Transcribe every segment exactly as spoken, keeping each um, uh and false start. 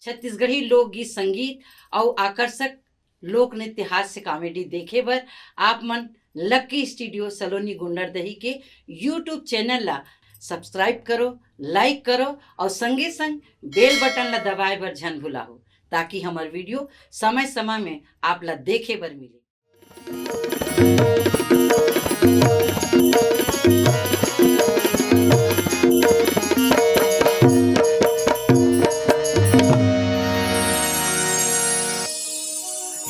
छत्तीसगढ़ी लोकगीत, संगीत अउ आकर्षक लोक नृत्य हास्य comedy देखे बर आप मन लक्की स्टूडियो सलोनी गुंडरदेही के YouTube चैनल ला सब्सक्राइब करो, लाइक करो अउ संगे संग बेल बटन ला दबाए बर झन भुलाहू, ताकि हमर वीडियो समय समय में आप ला देखे बर मिले।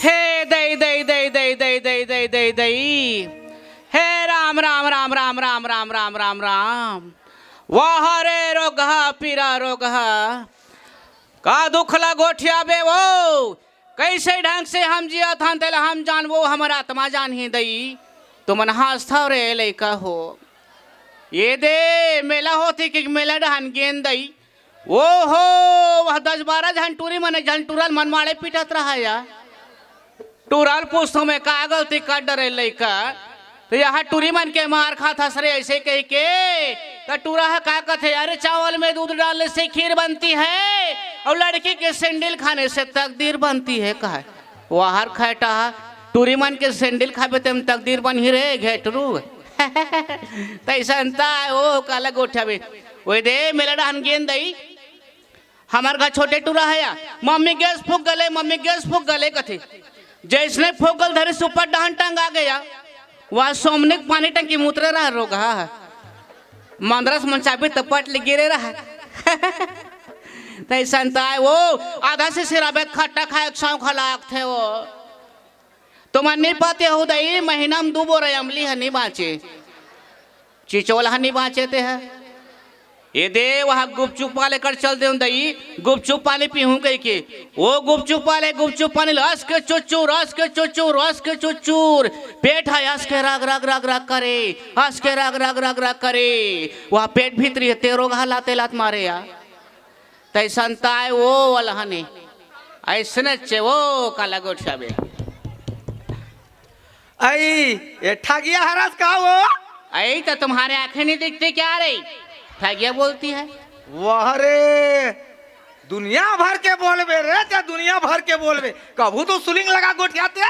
हे दई, दई, दई, दई, दई, दई, दई, दई, दई। हे राम, राम, राम, राम, राम, राम, राम, राम, राम। वाह रे रोगहा, पीरा रोगहा। का दुख ला गोठियाबे वो? कइसे ढंग से हम जियत हन, तेला हम जानबो, हमर आत्मा जानही दई। तुमन हंसथव रे लइका हो। ये दे, मेला होथे कि मेला डहन गेन दई। ओ हो, वह दस बारह झन टूरी मन, एक झन टूरा ल मन माड़े पीटत रहा या। टूरा ल पूछथों मैं, का गलती कर डरे लइका? त यहाँ टूरी मन के मार खाथस रे, अइसे कहि के। त टूरा ह का कथे, "अरे, चावल में दूध डालने से खीर बनती है और लड़की के सैंडल खाने से तकदीर बनती है," कहे। वाह रे खैटा, टूरी मन के सैंडल खाबे तेम तकदीर बनही रे घेटरू। तइसन त ओ काला गोठियाबे। ओए दे, मेला डहन गेन दई। हमर घर छोटे टूरा हे या, "मम्मी गैस फूक गले, मम्मी गैस फूक गले," कथे। जइसने फूक गल धरे सुपर डहन टंगा गे या, वह सोमनी के पानी टंकी म उतरे रहा रोगहा। मंदरस मन चाबी त पट ले गिरे रहा। तइसन त आय वो, आधा से सिराबे खट्टा खाए के शौक ह लागथे वो। तुमन नइ पाते हो दई, महीना म दू बोरा अमली ह नइ बाँचे, चिचोला ह नइ बाँचे ते ह। ए दे, वहाँ गुपचुप वाले कर चल देहूँ दई, गुपचुप पानी पीहूँ कहिके। ओ गुपचुप वाले, गुपचुप पानी ल अस के चुचुर, अस के चुचुर, अस के चुचुर। पेट ह अस के रग, रग, रग, रग करे, अस के रग, रग, रग, रग करे। वहाँ पेट भीतरी हे, ते रोगहा लाते लात मारे या। तइसन त आय वो अलहने। अइसने चे वो काला गोठियाबे। अई, ए ठगिया हरस का वो? अई, तो तुम्हारे आंखें नहीं दिखती क्या रे? ठगिया बोलती है। वाह रे, दुनिया भर के बोलबे रे, ते दुनिया भर के बोलबे। कभू तो सुलिंग लगा गोठियाते।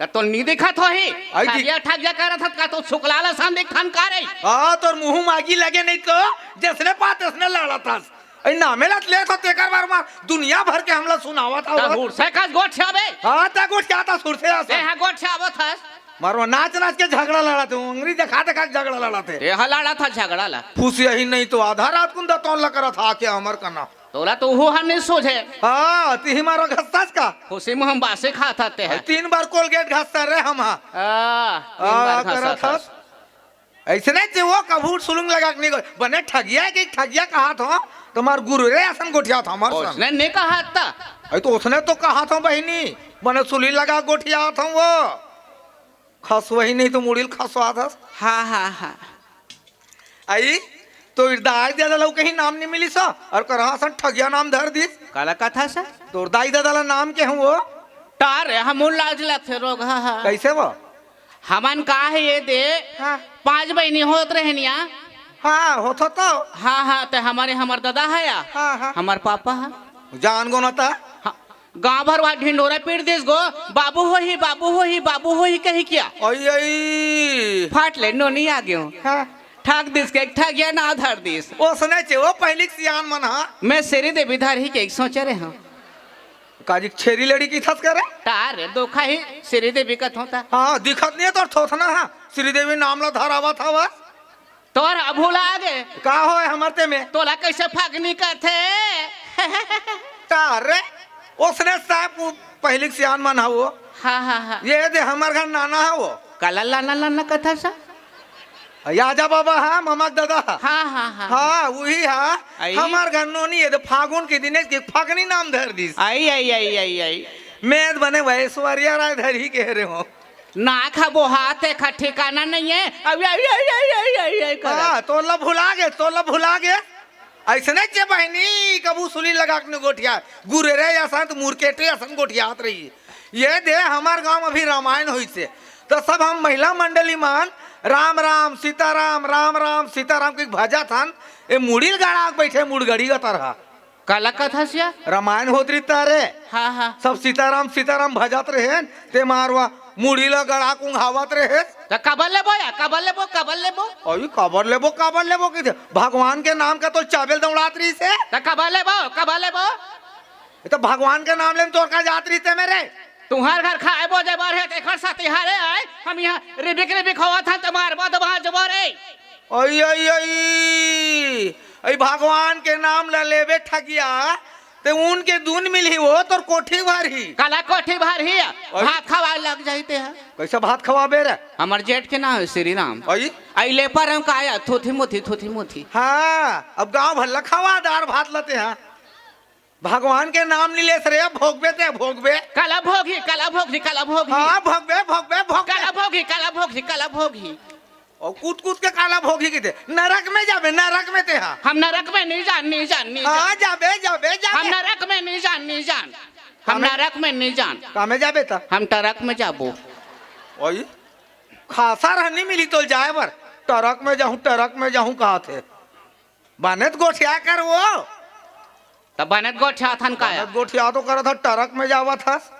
त तो नी दिखत होही। अई, दिख- ठगिया, ठगिया करत हत का, तो सुकलाल असन दिखथन का रे? हाँ, तोर मुँह म आगी लगे नहीं तो, जइसने पात तइसने लड़त हस। अई, नामे ला लेत हो तेकर बर म दुनिया भर के हमला सुनावत हव। त हुरसे कस गोठियाबे। हाँ, त गोठियात हस हुरसे असन। तेहा गोठियावत हस। मारो नाच नाच के झगड़ा लड़त हे, अंगरी देखा देखा के झगड़ा लड़त हे। तेहा लड़त हस झगड़ा ला। फुसियाही नहीं तो आधा रात कुन दतौन ला करत हा के हमर कना। तोला तो उहू ह नइ सूझे। हाँ, तिही मारो घसतस का। खुशी में हम बासे खात हते हैं। तीन बार कोलगेट घसता रे हम हा। हाँ, तीन बार आ, घसत करत हस। हस। अइसने चे वो कभू सुलुंग लगा के नहीं गो-, बने ठगिया के ठगिया कहात हो, तुम्हार गुरु रे असन गोठियात हो हमर सन। उसने नहीं कहा था। अई तो उसने तो कहात हो बहिनी, बने सुली लगा गोठियात हो वो। खसवही नहीं तो मुड़िल खसवात हस। हाँ, हाँ, हाँ। अई, तोर दाई ददा ला कहीं नाम नहीं मिलिस, अउ करहा असन ठगिया नाम धर दिस। काला कथस? तोर दाई ददा ला नाम के हूँ वो? तारे, हमू लाज लगथे रोगहा। कइसे वो? हमन का हे ये दे, हाँ। पाँच बहिनी होत रहन या। हाँ, होत हो तो। हाँ, हाँ, ते हमरे, हमर ददा हे या। हाँ, हाँ। हमर पापा हे। जान गो ना ता। हाँ। गाँव भर वहाँ ढिंढोरा पीट दिस गो, "बाबू होही, बाबू होही, बाबू होही" कहि के। अई, अई। फाट ले नोनी आ गेंव। हाँ। ठग दिस के, ठगिया नाव धर दिस। ओसने चे वो पहिली के सियान मन हा। मैं श्रीदेवी धरही के सोचे रहे हँव। काजी छेरी लड़ी कथस करे? तारे, दोखा ही श्रीदेवी कथों ता। हाँ, दिखत नहीं हे तोर थोथना हा। श्रीदेवी नाम ला धरावत हवस। तोर अब भुला गे। का होय हमर ते में? तोला कइसे फगनी कथे? का रे? ओसने साहब वो पहिली के सियान मन हा वो। हाँ, हाँ, हाँ। ये दे हमर घर नाना हा वो। काला लाना लाना कथस? याजा बाबा हा, ममा के ददा हा। हाँ, हाँ, हाँ। हाँ, उही हा। अई। हमर घर नोनी ये दे फागुन के दिने के फगनी नाम धर दिस। अई, अई, अई, अई, अई। मैं बने वह ऐश्वर्या राय धरही के रहे हँव। नाक ह बोहात हे, एखर ठिकाना नइ हे। अउ, अउ, अउ, अउ, अउ, अउ, अउ, करत। हाँ, तोला भुला गे, तोला भुला गे। अइसने चे बहिनी, कभू सुली लगा के नइ गोठिया। गुरेरे असन त मुरकेटे असन गोठियात रही। ये दे, हमर गाँव म अभी रामायण होइस हे। त सब हम महिला मंडली मन राम राम सीताराम, राम राम सीताराम कहिके भजत हन। ए मुड़ी ल गड़ा के बइठे मुड़गड़ी अतरहा। काला कथस या? रामायण होत रहिस ता रे। हाँ, हाँ। सब सीताराम, सीताराम भजत रहेन, ते मारवा मुड़ी ला गड़ा कुंघावत रहेस। त काबर लेबो या? काबर लेबो? काबर लेबो? अई, काबर लेबो, काबर लेबो कहिथे? भगवान के नाम का तो चाबेल दौड़ात रहिस हे। त काबर लेबो? काबर लेबो? ये तो भगवान के नाम ले म तोर का जात रहिस ते मेरे। तुंहर घर खाए बोजे बर हे, तेखर सेती हरे आय। हम इहाँ रिबिक रिबिक होवत हन, त मारबो दबा जबो रे। अई, अई, अई, अई भगवान के नाम ल लेबे ठगिया, ते उन के दून मिलही वो तोर कोठी भरही। काला कोठी भरही? अई। भात खवाए लग जाही ते ह। कइसे भात खवाबे रे? हमर जेठ के नाम हे श्री राम। अई? अई ले पर हम का या, थूथी मुथी, थूथी मुथी। हाँ, अब गाँव भर ल खवा दार भात ल ते ह। भगवान के नाम नइ लेस रे, भोगबे ते भोगबे। काला भोगही, काला भोगही, काला भोगही। हाँ, भोगबे, भोगबे, भोगबे। काला भोगही, काला भोगही, काला भोगही। अउ कूद कूद के काला भोगही कहिथे, नरक में जाबे, नरक में ते हा। हम नरक में नइ जान, नइ जान, नइ हाँ, जान। जाबे, जाबे, जाबे। हम नरक में नइ जान, नइ जान। हम कामे नरक में नइ जान। कामे जाबे त? हम टरक में जाबो। ओई, खासा रहनी मिली तो जाए बर। टरक में जाहूँ, टरक में जाहूँ कहत हे। बनेच गोठिया कर वो। त बनेच गोठियाथन का या? बनेच गोठिया तो करत ह, टरक में जावत हस।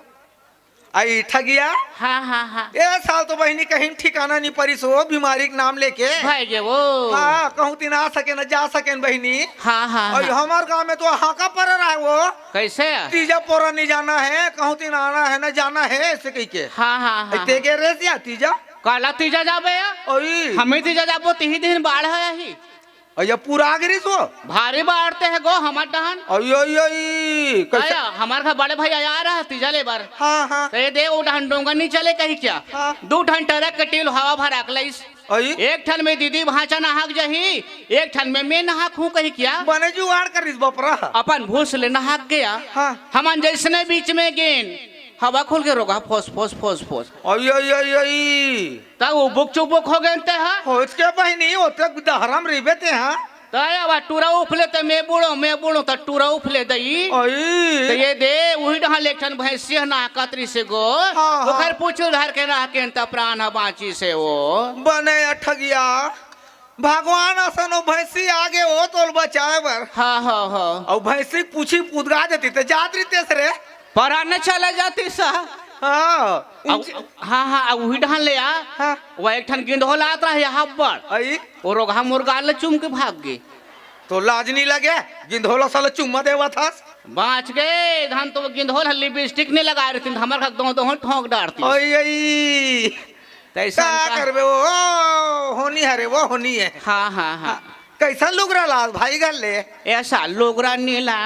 अई ठगिया। हाँ, हाँ, हाँ। ए साल तो बहिनी कहीं ठिकाना नइ परिस वो, बीमारी के नाम लेके। भय गे वो। हाँ, कहूँ तिन आ सकेन, जा सकेन बहिनी। हाँ, हाँ, अई हाँ। हमर गाँव में तो हाका परे रहे वो। कइसे? तीजा पोरा नइ जाना हे, कहूँ तिन आना हे, न जाना हे, अइसे कहिके। हाँ, हाँ, हाँ, अई ते हाँ। गे रेहेस या तीजा? काला तीजा जाबे या? अई। हमी तीजा जाबो, तिही दिन बाढ़ हे आही। अइया पूरा आ गिरिस वो? भारी बाढ़ ते हे गो हमर डहन। अई, अई, अई, कइसे? अइया, हमर घर बड़े भइया आय रहा तीजा ले बर। हाँ, हाँ। त ए दे, ओ डहन डोंगा नइ चले कहिके। हाँ। दू ठन टरक के टील हवा भरा के लइस। अई? एक ठन में दीदी भांचा नहाक जाही, एक ठन में मैं नहाकहूँ कहिके। बने जुगाड़ करिस बपरा। अपन भूस ले नहाक गया। हाँ। हमन जइसने बीच में गेन, हवा खुल के रोगहा फोस, फोस, फोस, फोस। अई, अई, अई, अई। त उबुक चुबुक हो गेन ते ह। होइच के बहिनी, ओतके डहरा म रहिबे ते ह। त अब टूरा उफले त मैं बूड़ों, मैं बूड़ों त टूरा उफले दई। अई। त ए दे, उही डहन ले एक ठन भैंसिया ह नाहकत रहिसे गो। हाँ, हाँ। ओखर पूछुल धर के नाहकेन त प्रान ह बाँचिस हे वो। बने ए ठगिया, भगवान असन ओ भैंसी आगे वो तोल बचाए बर। हाँ, हाँ, हाँ। अउ भैंसी के पूछी पुदगा देतिस त जात रहितेस रे। परान चला जातिस। हाँ। अउ, हाँ, हाँ, अउ उही डहन ले आ। हाँ। वो एक ठन गिंधोला आत रहा हे हब्बड़। अई? वो रोगहा मोर गाल ल चूम के भाग गे। तो लाज नइ लगे? गिंधोला साला चुम्मा देवत हस। बाँच गे, धन तो गिंधोल ह लिपस्टिक नइ लगाए रहितिस, हमर घर दोहूँ दोहूँ ठोंक डारतिस। अई, अई। तइसन का का करबे वो, होनी हरे वो, होनी हे। हाँ, हाँ, हाँ। कइसन लुगरा लास भाई घर ले? ए साल लुगरा नइ ला।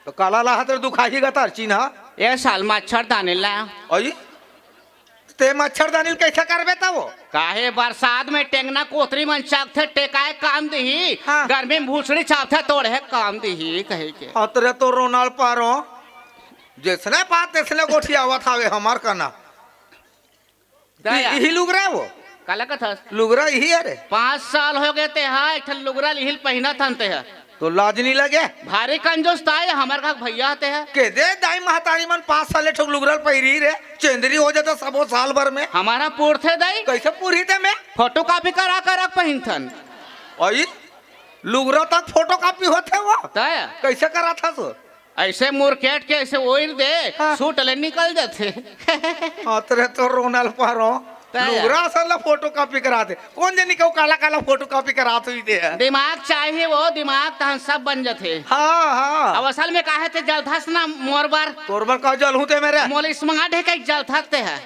त काला लाहत रे दुखाही गतर चिन्हा। ए साल मच्छरदानी ला। अई? ते मच्छरदानी ल कइसे करबे त वो? काहे बरसात में टेंगना कोतरी मन चाकथे टेकाए काम दिही, हाँ। गर्मी में भूसड़ी चापथे तोड़े काम दिही कहिके। अतरे तो रोनाल पारो, जइसने बात तइसने गोठियावत हावे हमर कना। दया। इ-, इही लुगरा वो? काला कथस? लुगरा इही हरे। पाँच साल हो गे ते हा, एक ठन लुगरा लिहिल पहिनत हन ते हा। तो लाज नइ लगे? भारी कंजूस ताय, हमर घर भइया ते हा। के दे दाई महतारी मन पाँच साल ले ठोक लुगरा ल पहिरी रे, चेंदरी हो जाता सबो साल भर में। हमर हा पूरथे दाई। कइसे पूरही ते में? फोटोकॉपी करा करा पहिनथन। अई, लुगरा तक फोटोकॉपी होथे वो? तय। कइसे कराथस वो? अइसे मुरकेट के अइसे ओइर दे, हाँ। सूट ले निकल जाथे। अतरे तो रोनल पारो। तय। लुगरा असन ला फोटोकॉपी कराथे। कोन जनी के काला काला फोटोकॉपी करात होही दे। दिमाग चाहिए वो, दिमाग तहन सब बन जाथे। हाँ, हाँ। अब असल में काहे ते जलथस ना मोर बर। तोर बर का जलहूँ ते मेरे? मोला smart हे कहिके जलथस ते हा।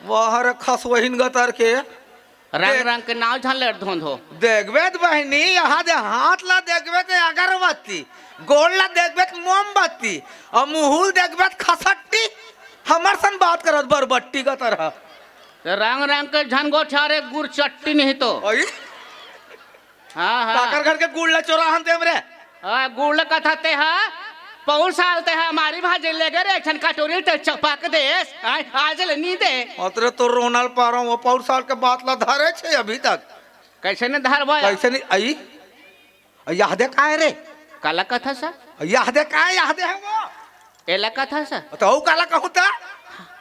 वाह रे खसवहिन गतर के। रंग देख। रंग के नाव झन लेट धोंधो। देखबे त बहिनी, यहाँ दे हाथ ला देखबे त अगरबत्ती, गोड़ ला देखबे त मोमबत्ती, अउ मुँह ल देखबे त खसट्टी। हमर सन बात करत बरबट्टी गतर ह। ते रंग रंग के झन गोठियारे गुरचट्टी नहीं तो। अई? हाँ, हाँ। काकर घर के गुड़ ला चोराहन तेम रे? हाँ, गुड़ ल कथा ते हा, पौर साल ते हा, मारी भाजी ले गे रे, एक ठन कटोरी ते चपक देस, आय, आज ले नी दे। अतरे तो रोनल पारो, वो पौर साल के बात ला धरे छे अभी तक। कइसे ने धरबो या? कइसे नहीं, अई? अ, यह दे काय रे? काला कथा सा? यह दे काय, यह दे हे वो? एला कथा सा? तो वो काला कहूँ ता?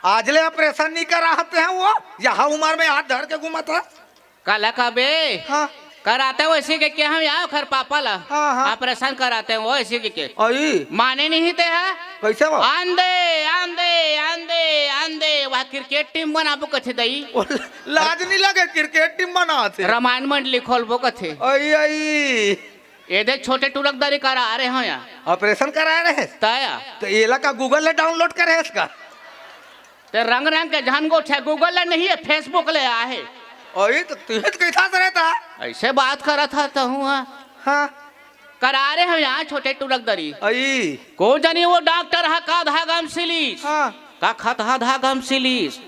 आज ले operation नहीं करा हते हैं वो, यह उमर में हाथ धर के घूमत है। काला कहबे? हाँ। कराते हो ऐसे के, के हम यहाँ ओखर पापा ला हाँ, हाँ। ऑपरेशन कराते हो ऐसे के, के। अई। माने नहीं ते है। कैसे बा? आंदे, आंदे, आंदे, आंदे, वह क्रिकेट टीम बनाबो कथे दई। ओ, लाज नहीं लगे, क्रिकेट टीम बनाथे। रामायण मंडली खोलबो कथे। अई, अई। ये दे छोटे टुरक दरी करा रहे हो यहाँ। ऑपरेशन करा रहे हैं? तया। तो एला का Google ले डाउनलोड करे है इसका? ते रंग रंग के झन गोठिया Google ले नहीं है, Facebook ले आहे। अई, तो तुहे तो कैसा से रहता? ऐसे बात करत हा तो हुआ। हाँ। करा रहे हो यहाँ छोटे टुरक दरी। अई। को जानी वो डॉक्टर हा का धागा में सिलीस। हाँ। का खत हा धागा में सिलीस।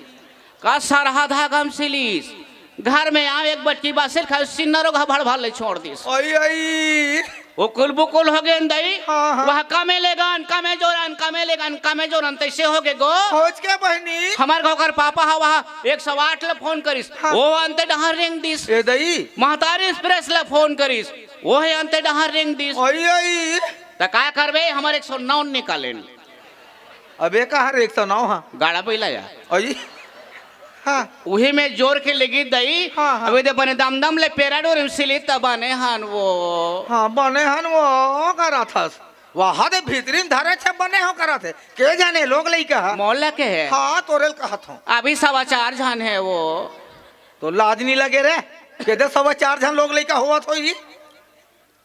का सरहा धागा में सिलीस। घर में आव एक बटकी बासिल खाए, सिन्नरो घा भड़ भड़ ले छोड़ दिस। अई, अई। वो कुल बुकुल हो गए दई। हाँ, हाँ। वह कमे लेगन, कमे जोरन, कमे लेगन, कमे जोरन, तैसे हो गए गो। खोज के बहनी। हमार गाँव कर पापा हा वहाँ एक सौ आठ ले फोन करिस। हाँ। वो अंते डहार रेंग दिस। ए दई। महतारी एक्सप्रेस ले फोन करिस। वो है अंते डहार रेंग दिस। अई, अई। त का करबे, हमार एक सौ नौ निकालेन। अबे कहाँ रे एक सौ नौ हा? गाड़ा बैला या। अई। हाँ। उही में जोर के लेगी दई। हाँ, हाँ। अबे दे बने दम दम ले पेराडोर में सिली त बने हन वो। हाँ, बने हन वो, का राथस। वहाँ दे भीतरी में धरे छे बने हो करत हे। के जाने लोग लइका हा। मोहल्ला के है। हाँ, तोरेल कहत हो। अभी सवा चार झन है वो। तो लाज नहीं लगे रे। के दे सवा चार झन लोग लइका होवत होई।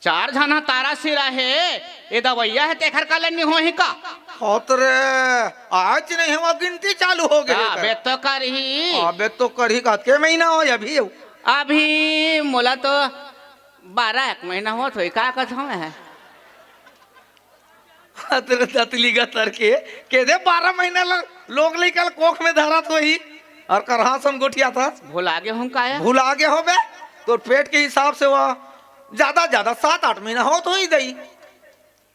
चार झन ह तारा सिरा हे, ए दवैया हे, तेखर काले नि होही का? होत रे, आज नहीं हुआ, गिनती चालू हो गए अबे कर। तो करही। अबे तो करही का, के महीना हो अभी? अभी मोला तो बारह एक महीना होत होई, का कहत हूँ मैं? तेरे दतली गतर के, के दे बारह महीना ल-, लोग लइका ल कोख में धरत होही, और करहा सन गोठिया था। भुला गे हूँ काया? भुला गे हो बे, तोर पेट के हिसाब से वो ज्यादा, ज्यादा सात आठ महीना होत होही दई।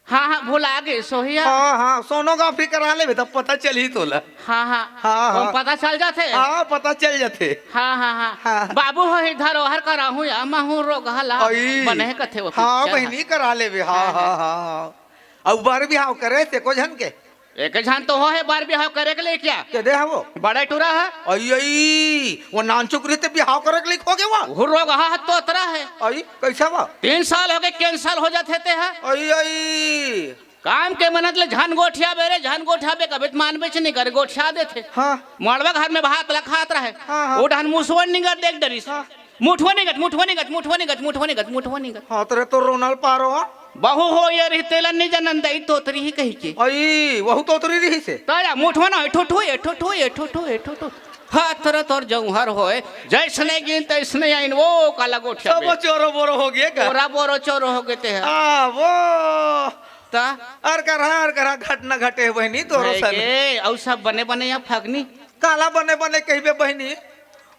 हाँ, हाँ, भुला गे सोहिया। हाँ, हाँ, सोनोग्राफी करा लेबे, तब पता चलही तोला। हाँ, हाँ। हाँ, ओम हाँ। पता चल जाथे? हाँ, पता चल जाथे। हाँ, हाँ, हाँ। हाँ। बाबू हो ही धरोहर कराहूँ या महूँ रोग हला। अई। बने हे कथे वो हाँ, पिक्चर बहिनी, ह। करा लेबे। हाँ, हाँ, हाँ, हाँ, हाँ। हाँ। अउ बर बिहाव करे से को झन के? एक झन तो हो हे बर बिहाव करे के ले क्या? के दे हवो? बड़े टूरा है। अई, अई, वो नानचुक रहिते बिहाव करे के ले हो गे वो? हुर रोग हा, हा तोतरा है। अई, कैसे बा? तीन साल हो गए, कैंसल हो जाथे ते है। अई, अई। काम के मनत ले झन गोठिया बे रे, झन गोठिया बे, कभी तो मानबे च नहीं करे, गोठिया देथे। हाँ। मड़वा घर में भात ला खात रहे। हाँ, हाँ। वो डहन मुसवन निगर देख डरिस। हाँ। मुठवा निगत, मुठवा निगत, मुठवा निगत, मुठवा निगत, मुठवा निगत। हाँ, तोरे तो रोनल पारो, हाँ। बहू हो ये रही, तेला नहीं जानन दई, तोतरी ही कही के। अई, वहू तोतरी रही से। तो या मुठवा ना, ठो ठो, ए ठो ठो, ए ठो ठो, ए ठो ठो। हाँ, तोरे तोर जौहर होए, जैसने गिन तैसने आइन, वो काला गोठिया सब बे। चोरो बोरो हो गए का? चोरा बोरो चोरो हो गए ते है। आ, वो। ता? अर करहा, अर करहा घटना घटे है बहिनी, तोरो भाई सन। के, अउ सब बने बने या फगनी। काला बने बने कहिबे बहिनी?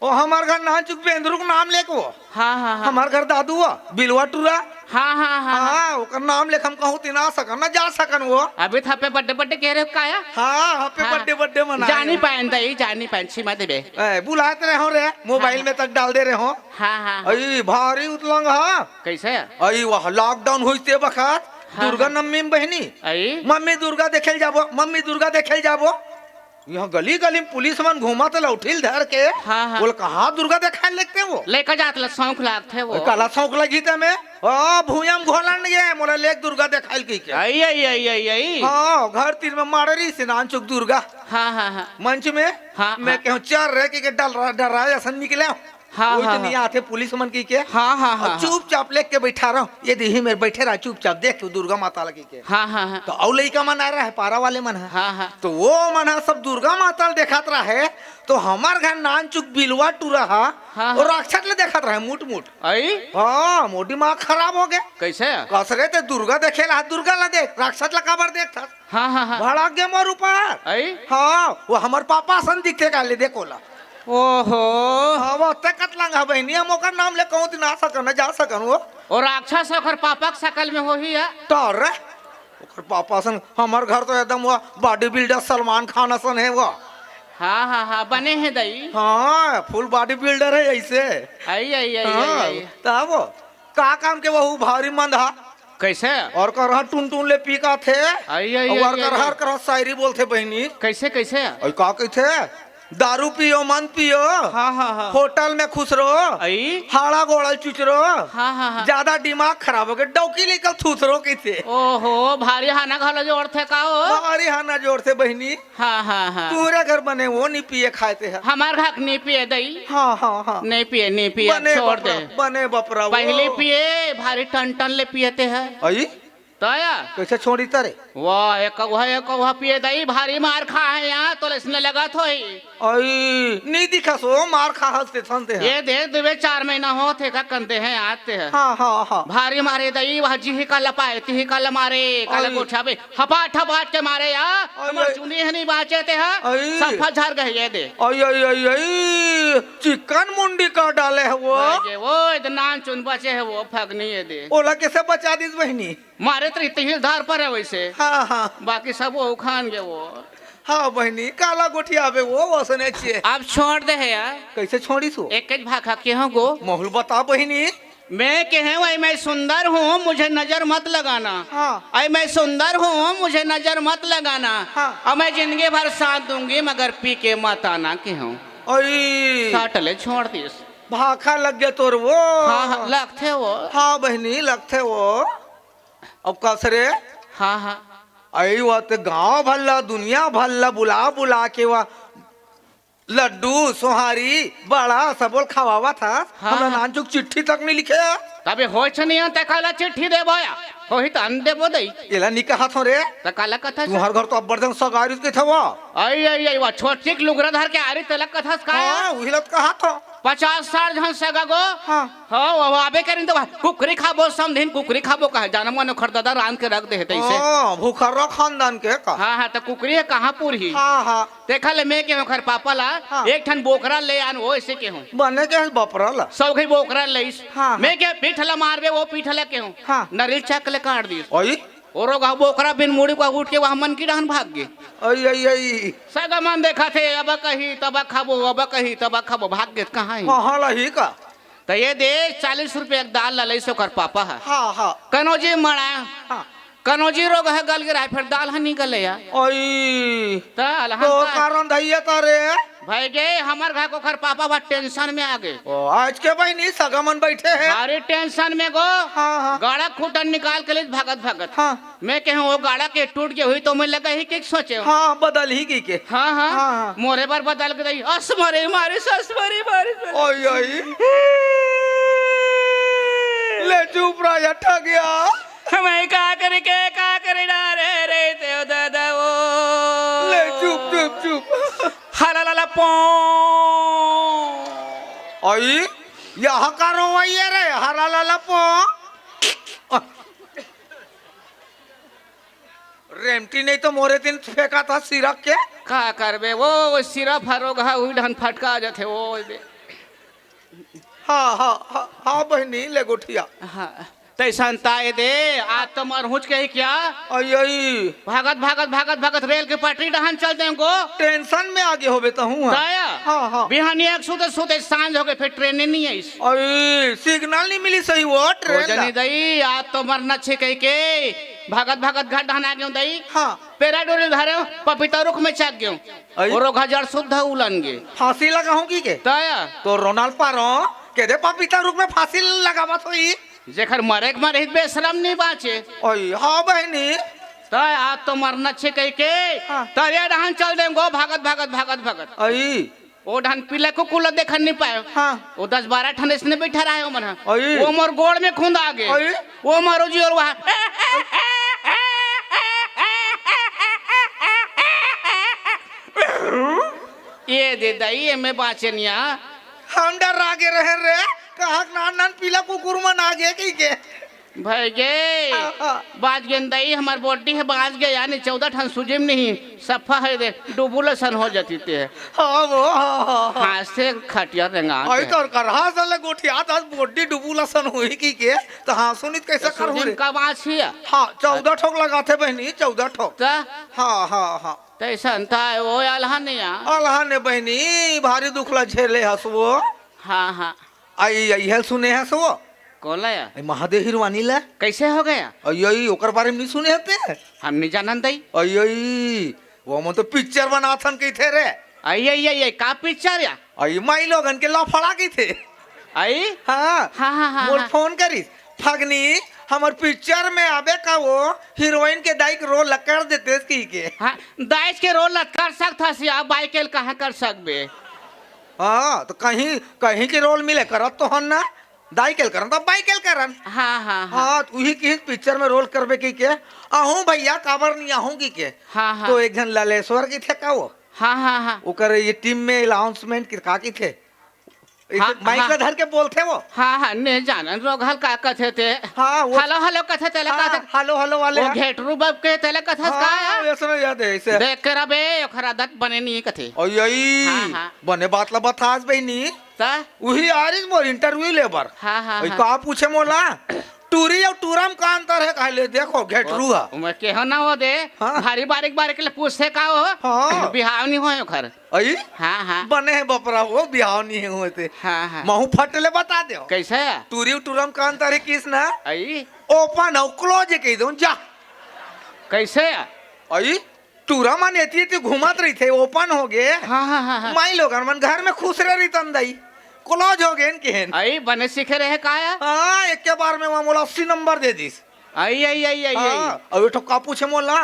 ओ हमार घर नानचुक बेंदरू के नाम लेके वो। हाँ, हाँ, हाँ। हमार घर दादू वो, बिलवा टूरा। हाँ, हाँ, हाँ, हाँ। हाँ, ओकर नाम लेके हम कहूँ तिना सकन, ना जा सकन वो। अभी तो happy birthday birthday कह रहे हो काया? हाँ, happy हाँ। Birthday birthday मना जानी रहे। पायन दई, जानी पायन, सीमा देबे। ए, बुलात रहे हो रे, मोबाइल हाँ। में तक डाल दे रहे हो। हाँ, हाँ, हाँ। अई, भारी उतलंग हा। कैसे? अई, वह lockdown होइस ते बखत, हाँ, दुर्गा हाँ। नवमी में बहिनी। अई? मम्मी दुर्गा देखे ल जाबो, मम्मी दुर्गा देखे ल जाबो। यहाँ गली गली में पुलिस मन घूमत लौठिल धर के। हाँ, हाँ। बोल, कहाँ दुर्गा देखाए लगते वो? लेकर जात ला शौक लागथे वो। काला शौक लगी ते में? ओ, भूया में घोलन गे, मोला लेक दुर्गा देखाइल कही के। आई, आई, आई, आई, आई। हाँ, घर तीर में माड़री से नानचुक दुर्गा। हाँ, हाँ, हाँ। मंच में, हाँ, मैं हाँ। कहूँ, "चल रे," कही के डर, डर रहा है, असन निकले। हाँ, ओही हाँ, तो नहीं हाँ। आथे पुलिस मन कही के। हाँ, हाँ, हाँ, और हाँ। चुपचाप लेके बैठा रहो, ये देही में बैठे रहा चुपचाप, देख के दुर्गा माता लगी के। हाँ, हाँ, हाँ। तो अउ लइका मन आ रहा है, पारा वाले मन है। हाँ, हाँ। तो वो मन है सब दुर्गा माता ल देखात रहा है, तो हमार घर नानचुक बिलवा टूरा हा, हाँ, और हाँ। राक्षस ले देखात रहा है मुट मुट। आई? हाँ, मोर दिमाग खराब हो गया। कैसे? कस रे ते दुर्गा देखे ला, दुर्गा ला देख, राक्षस ला काबर देख था? हाँ, हाँ, हाँ। भड़क गे मोर ऊपर। आई? हाँ, वो हमार पापा सन दिखते का ले देखो ला। ओहो। हाँ, वो ते कतलंग हा बहिनी, हम ओकर नाम ले कहूँ त ना सकन, ना जा सकन वो। और राक्षस ओकर पापा के शकल में होही या? तो रे, ओकर पापा सन, हमार घर तो एकदम वो body builder सलमान खान असन है वो। हाँ, हाँ, हाँ, बने है दई। हाँ, full body builder है ऐसे। आई, आई, आई, हाँ, आई, आई। तब वो का काम के वहू भारी मंद हा। कैसे? और करहा टुनटुन ले पी का थे। आई, आई, और आई, आई, करहा, आई। करहा शायरी बोलथे बहिनी। कैसे, कैसे? और का कहिथे? दारू पियो, मन पियो, हाँ, हाँ, हाँ। होटल में खुसरो, अई? हाड़ा गोड़ल चुचरो, हाँ, हाँ, हाँ। ज्यादा दिमाग खराब हो गया, डौकी निकल थुसरो कइसे? ओहो, भारी हाना घलो जोड़थे का ओ? भारी हाना जोड़थे बहिनी। हाँ, हाँ, हाँ। तोरे घर बने वो नी पिए खाए ते ह। हमार घर नी पिए दई। हाँ, हाँ, हाँ। नी पिए, नी पिए, बने छोड़ बपरा, दे। बने बपरा वो। पहली पिए, भारी टन टन ले पिए ते ह। अई? तो या? कइसे छोड़ी तरे? वाह, एक कौहा, एक कौहा पिए दई, भारी मार खा हे यहाँ, तो इसने लगा थो ही। अई, नी दिखस वो, मार खा हंसते थनते हैं। ये दे, दुबे चार महीना होत हे का कंते हैं, आते हैं। हाँ, हाँ, हाँ। भारी मारे दई, वह जी ही का लपाए, ती ही का लमारे, काला अई। गोठा बे, हपाट, हपाट के मारे या, अई, हमार अई। चुनी है नी बाचे ते है, अई। सफा झर गए ये दे। अई, अई, अई, अई, चिकन मुंडी कर डाले है वो। भाई जे, वो इतना चुन बचे है वो, फगनी ये दे। ओला कैसे बचा दीस बहिनी? मारे तो इतनी धार पर है वैसे। हाँ, हाँ। बाकी सब वो उखान गए वो। हाँ बहिनी, काला गोठियाबे वो, वो सने छे। अब छोड़ दे है यार। कैसे छोड़ी सो? एक एक भाखा के हो गो। महुल बता बहिनी। मैं कहे हूँ, "ऐ मैं सुंदर हूँ, मुझे नजर मत लगाना।" हाँ। "ऐ मैं सुंदर हूँ, मुझे नजर मत लगाना।" हाँ। "अब मैं जिंदगी भर साथ दूंगी, मगर पी के मत आना," के हूँ। अई। साटले छोड़ दिस। भाखा लग गया तोर वो। हाँ, हाँ, लगथे वो। हाँ बहिनी, लगथे वो। अब कस रे? हाँ, हाँ। अई वो ते गांव भल्ला, दुनिया भल्ला बुला बुला के वा लड्डू, सोहारी, बड़ा, सबोल खवावत हस। हाँ, हमला हाँ। नानचुक चिट्ठी तक नहीं लिखे। तबे होय छ नहीं, ते काला चिट्ठी देबो या? होही त अन देबो दई। एला नहीं कहत हो रे। त काला कथा छ? तुहर घर तो अब्बड़ जन सगारी के थवा। आई, आई, आई, वा छोटचिक लुगरा धर के आरी तेला कथस का? हाँ, उही लत कहत हो। पचास साठ झन सगा गो। हाँ। हाँ, वो आबे करिन तो कुकरी खाबो, समधिन कुकरी खाबो कहे। जाना मन ओखर दादा रांध के रख दे हे तैसे। हाँ, भूखर्रा खानदान के का। हाँ, हाँ, त कुकरी हे कहाँ पूरही? हाँ, हाँ। तेखा ले मैं के ओखर पापा ला, हाँ। एक ठन बोकरा ले आन, वो ऐसे के हूँ। बने के बपरा ला। सौ घई बोकरा लेइस। हाँ, हाँ। मैं के पीठ ला मारबे, वो पीठ ला के हूँ। हाँ। नरिल चक ले काट दिस। ओई? ओरो घा बोकरा बिन मुड़ी को उठ के वहाँ मन की डहन भाग गे। आई, आई, आई। सगा मन देखा थे, अब कही, तब खाबो, अब कही, तब खाबो, भाग गे, कहाँ है? हाँ, हाँ, लही का। त ये दे, चालीस रुपया के दाल ला लइस ओकर पापा ह। हाँ, हाँ। कनौजी मड़ा। हाँ। कनौजी रोग ह गल गे रहा, फिर दाल ह नहीं गले या। ओई। त अलहन तो का? कारण धैया तारे। भाई गे, हमर घर को ओकर पापा बा टेंशन में आ गे। ओ, आज के बहिनी सगा मन बैठे हैं। अरे टेंशन में गो। हाँ, हाँ। गाड़ा खूटा निकाल के ले भागत भागत। हाँ। मैं कहूँ, वो गाड़ा के टूट गए हुई तो मैं लगा ही के सोचे। हाँ, बदल ही की के। हाँ, हाँ। हाँ, हाँ। मोरे बर बदल के दई। अस मरे मारे, सस मरे मारे, सस। ओई, ओई। ले चुप रहा, या ठग गया। मैं का करे के, का करे ना रे, रे, ते दादा वो। ले चुप, चुप, चुप। हला ला ला पो। आई, यहाँ का रोवैया रे, हला ला ला पो। रेमटी नहीं तो मोरे दिन फेंका था सिरक के। का करबे, वो, वो सिरप हरो घा, उही ढन फटका जाथे, वो दे। हाँ, हाँ, हाँ, हाँ, बहिनी, ले गोठिया। हाँ, तैसन ताए दे, आज तो मरहुच के ही क्या? आई, आई। भागत, भागत, भागत, भागत रेल के पटरी डहन चल देंगो। टेंशन में आगे होबे तहूँ, हाँ। ताया? हाँ, हाँ। बिहानी एक सुते, सुते सांझ हो गए, फिर ट्रेन नहीं आई। अरे, सिग्नल नहीं मिली सही वो ओ ट्रेन ला। जनी दई, आज तो मरना छे कह के, भागत भागत घर ढहना गेहूं दई। हाँ। पेरा डोरी धरे, पपीता रुख में चघ गेहूं। आई। और ओघा जड़ सुद्धा उलन गे। फांसी लगाऊं की के? ताया। तो रोनाल पारो, के दे पपीता रुख में फांसी लगावत होई। जेखर मरे के मरे ही बेशरम नहीं बाचे। ओई, हाँ बहिनी। ताया, आज तो मरना छे कह के, हाँ। तरिया डहन चल देंगो, भागत, भागत, भागत, भागत। आई। ओ ढन पीला कुकुर ला देखन नहीं पाए। हाँ। ओ दस बारह ठन इसने बैठा रहे ओमन ह। अई। वो मोर गोड़ में खुंद आ गए। अई। वो मारो जी और वहाँ। ये दे दई, ये मैं बाँचे निया। हम डर आगे रहे रे, कहाँ नान नान पीला कुकुर मन आ गए की के। भय गे, हाँ, हाँ। बाज गेन दई, हमर body हे बाज गे, यानी चौदह ठन सूजी में नहीं, सफा है दे, डुबुल असन हो जाती ते। हाँ वो, हाँ, हाँ, हाँ। हाँ, से खटिया रेंगा आई के। तोर कर, हाँ, साले गोठिया, आज body डुबुल असन होई की के, तो हाँ, सुनित कैसे तो कर हो सूजी रे? का बाँच हिया? हाँ, चौदह ठोक लगाथे बहिनी, चौदह ठोक। त? हाँ, हाँ, हाँ। तैसन त ओ अलहन या। अलहन ने बहिनी, भारी दुख ला झेले हस वो। हाँ, हाँ। आई, आई, हेल सुने हस वो। कौन ला या? ए, महादेव हिरवानी ला। कैसे हो गया? अई, अई, ओकर बारे में नहीं सुने हते? हम नहीं जानन दई। अई, अई, वो मन तो picture बनाथन कहिथे रे। आई, आई, आई, आई, का पिक्चर या? आई माई लोगन के लफड़ा की थे। आई? हाँ। हाँ, हाँ, हाँ, मोर हाँ। फोन करिस, "फगनी, हमर पिक्चर में आबे का वो? हीरोइन के दाई के रोल ला कर देते" की के। हाँ, दाई के रोल ला कर सकत हस या, बाई के ल कहाँ कर सकबे? हाँ, तो कहीं, कहीं के रोल मिले करत तो हन ना। दाई के ल करन, तो बाई के ल करन। हाँ, हाँ, हाँ। हाँ, तो उही की पिक्चर में रोल करबे की के। "आहूँ भैया, काबर नहीं आहूँ" की के। हाँ, हाँ। तो एक झन ललेश्वर की थे का वो? हाँ, हाँ, हाँ। ओकर ये टीम में अनाउंसमेंट की का की थे? इसे हाँ, माइक हाँ। ला धर के बोलथे वो। हाँ, हाँ, ने जानन रोगहा ल का कथे ते। हाँ, वो हेलो, हेलो कथे तेला हाँ, कथे। हेलो, हेलो वाले वो हाँ। घेटरू बब के तेला कथस हाँ, का या? वैसे याद है, ऐसे। देख के रबे, ओखर आदत बने नहीं कथे। ओई, ओई। हाँ, हाँ। बने बात ला बतास बहिनी। त? उही आरिस मोर इंटरव्यू ले बर। हाँ, हाँ, ओई, हाँ। का पूछे मोला? टूरी अउ टूरा म का अंतर है? कहले, "देखो, घेटरू ह।" ओ, मैं केहो ना वो दे। हाँ। भारी बारीक बारीक ले पूछथे का वो? हाँ। बिहाव नहीं होय ओखर। अई? हाँ, हाँ। बने हे बपरा, वो बिहाव नहीं हे होते। हाँ, हाँ। महू फट ले बता दे। कैसे? टूरी अउ टूरा म का अंतर है किस ना? अई? ओपन अउ क्लोज कह दूं, जा। कैसे? अई? टूरा मन एती एती घूमत रहिथे, ओपन हो गे। हाँ, हाँ, हाँ, हाँ। माई लोगन मन घर में खुसरे रहिथन दाई, क्लोज हो गेन केहेन। अई, बने सीखे रहे का या? हाँ, एक के बार में वो मोला अस्सी नंबर दे दिस। अई, अई, अई, अई, अई। हाँ, अब एक ठो का पूछे मोला,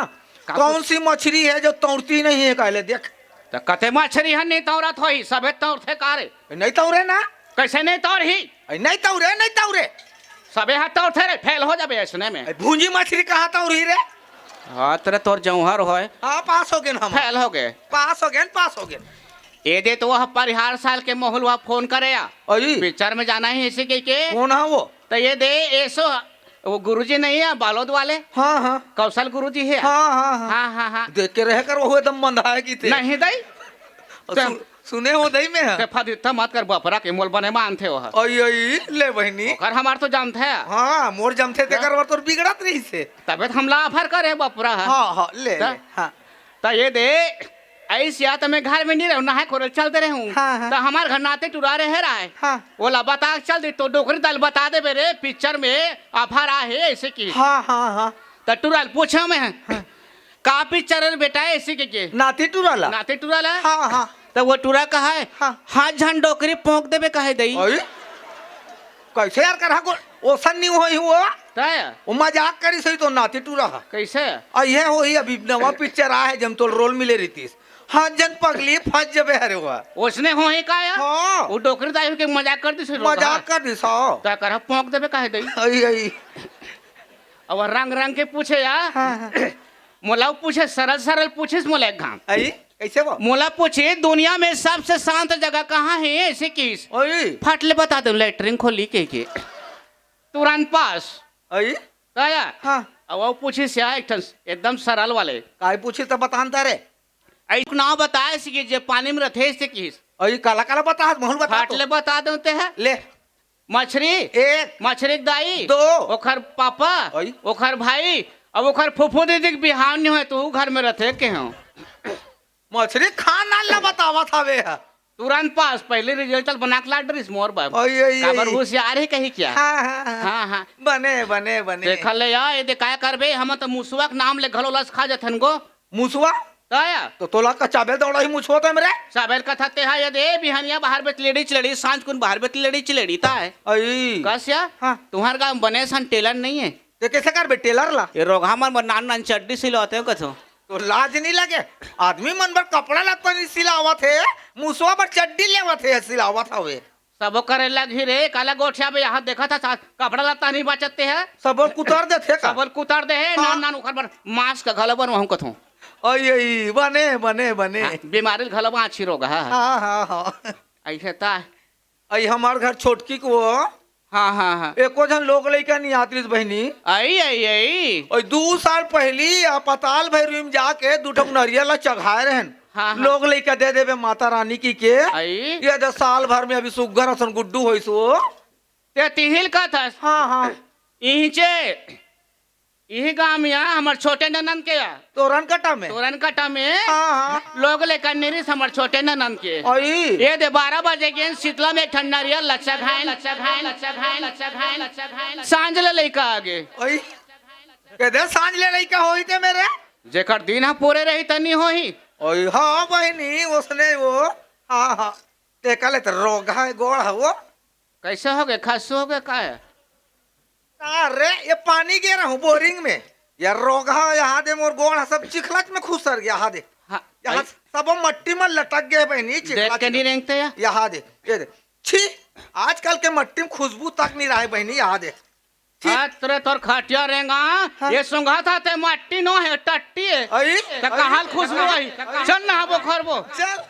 का "कौन पूछ- सी मछली है जो तौरती नहीं है?" कहले, देख। त कते मछली ह नहीं तौरत होही, सबे तौरथे का रे? नहीं तौरे ना। कैसे नहीं तौरही? अई, नहीं तौरे, नहीं तौरे। सबे ह तौरथे रे, फेल हो जाबे अइसने में। अई, भूंजी मछली कहाँ तौरही रे? हाँ, तेरे तोर जौहर होय। हाँ, पास हो गेन हम। फेल हो गे। पास हो गेन, पास हो गेन। ए दे तो वह परिहार साल के मोहुल वह फोन करे या। अई। पिक्चर में जाना हे इसी के, के। कौन है वो? त ए दे, एसो, वो गुरुजी नहीं है, बालोद वाले? हाँ, हाँ। कौशल गुरुजी है? हाँ, हाँ, हाँ। हाँ, हाँ, हाँ। देख के रहे कर, वो एकदम मंदा है की थे। नहीं दाई। और त- सु-, सुने हो दाई में है। ते फदित्ता मत कर, बपरा के मोल बने मानथे वो ह। अई, अई, ले बहिनी। ओकर हमार तो जमथे। हाँ, मोर जमथे ते हाँ। कर, तोर बिगड़त रहिसे। तबे त हमला ऑफर करे बपरा ह। हाँ, हाँ, ले, त? ले, हाँ। त ए दे, अइस या त मैं घर में नहीं रहूं, नहाय खोरे चल दे रहूं। हाँ, हाँ। त हमार घर नाती टूरा रहे राय। हाँ। ओला बता के चल दे, तो डोकरी दाई ल बता देबे रे, पिक्चर में ऑफर आहे, ऐसे की। हाँ, हाँ, हाँ। त टूरा ल पूछे मैं, हाँ। "का पिक्चर हे बेटा?" ऐसे के, के। नाती टूरा ला? नाती टूरा ला? हाँ, हाँ। त वो टूरा कहे, हाँ। "हाथ झन डोकरी पोंक देबे कहे दई।" अई? कैसे यार करहा को, ओसन नहीं होई हुआ? त? वो मजाक करिस होही तो नाती टूरा हा। कैसे? अई हे होही अभी नवा पिक्चर आय हे, जेम तोल रोल मिले रहितिस। हाथ झन पगली फंस जबे हरे हुआ। ओसने होही का या? हाँ। वो डोकरी दाई के मजाक कर दिस होही मजाक हाँ। कर दिस, हाँ। त करहा पोंक देबे कहे दई। अई, अई। अब रंग रंग के पूछे या। हाँ, हाँ। मोला पूछे, सरल सरल पूछिस मोला एक घाम। अई, कैसे वो? मोला पूछे, "दुनिया में सबसे शांत जगह कहाँ है?" ऐसे किस। अई। फट ले बता दूं, लेटरिन खोली के, के। तुरंत पास। अई। का या? हाँ। अब वो पूछिस या एक ठन एकदम सरल वाले। काय पूछिस त बतान त रे। अई नाव बताए सिके जे पानी में रथे ऐसे किस। अई, काला काला बता, महू ल बता फट तो। ले बता दूं ते है। ले। मछरी, एक। मछरी के दाई, दो। ओखर पापा, अई। ओखर भाई, अब ओखर फूफू दीदी के बिहाव नहीं होय, तो ऊ घर में रथे के हो। मछरी खान नाम ला बतावत हवे ह। तुरंत पास, पहले रिजल्ट बना के लाड रहिस मोर बाप। अई, अई, काबर अई। होशियार हे कही क्या? हाँ, हाँ, हाँ। हाँ, हाँ। बने, बने, बने। देख ले या, ए दे काय करबे, हम तो मुसवा के नाम ले घलो लस खा जथन गो। मुसवा? त या? तो तोला का चाबेल दौड़ा ही मुसवा तो मेरे? चाबेल कथा ते हा, ए दे बिहनिया बाहर बेच लेड़ी चलेड़ी, सांझ कुन बाहर बेच लेड़ी चलेड़ी, त है। अई। कस या? हाँ। तुम्हार गांव में बने सन टेलर नहीं है? ते कैसे करबे टेलर ला? ये रोगहा मन बर नान नान चड्डी सिलवाते हो कथो। तो लाज नहीं लगे? आदमी मन बर कपड़ा लत्ता नहीं सिलावत हे, मुसवा बर चड्डी लेवत हे, सिलावत हवे। सबो करे लगही रे, काला गोठिया बे, यहाँ देखत हस, कपड़ा लत्ता नहीं बचत ते ह। सबो ल कुतर देथे का? सबो ल कुतर दे हे, हाँ। नान नान ओखर बर मास्क घलो बनवाहूं कथों। अई, अई, बने, बने, बने। हाँ, बीमारी ल घलो बाँची रोगहा। हाँ, हाँ, हाँ। ऐसे ता। अई हमार घर छोटकी के वो। हाँ, हाँ, हाँ। एको झन लोग लइका नहीं आत रिस बहिनी। अई, अई, अई। अई दू साल पहली अस्पताल भैरवी में जाके दू ठो नरियर ला चघाए रहन। हाँ, हाँ। लोग लइका दे देबे माता रानी की के। अई। ए दे साल भर में अभी सुग्घर असन गुड्डू होइस वो। ते तिही ल कथस। हाँ, हाँ। इहिचे, इही गांव में आ, हमर छोटे ननंद के आ। तोरन कटा में? तोरन कटा में। हाँ, हाँ। लोग लइका नहीं रिस हमर छोटे ननंद के। अई। ए दे बारह बजे गेन शीतला में एक ठन नरियर ल चघाएन, ल चघाएन, ल चघाएन, ल चघाएन, ल चघाएन। सांझ ले लइका आगे। अई। ए दे सांझ ले लइका होही ते मेरे? जेकर दिन ह पूरे रही त नहीं होही। ओए हाँ बहिनी, ओसने वो। हाँ, हाँ। तेकर ले त रोगहा हे गोड़ ह वो। कैसे हो गे? खसू हो गे का हे? अरे, ये पानी गे रहूं बोरिंग में। ये रोगहा, यहाँ दे मोर गोड़ ह सब चिखलच में खुसर गे, यहाँ दे। हाँ, यहाँ आई- सब मट्टी में लटक गे बहिनी, देख चिखलच के नहीं में। रेंगते या? यहाँ दे, ये दे। छी, आजकल के मट्टी में खुशबू तक नहीं रहे बहिनी, यहाँ दे। ठीक। हाँ, तोरे तोर खटिया रेंगा, हाँ। ये सूंघत हे ते मट्टी नो हे, टट्टी हे। अई, त अई, कहाँ ले खुशबू अई, अई। चल नहाबो खोरबो। चल।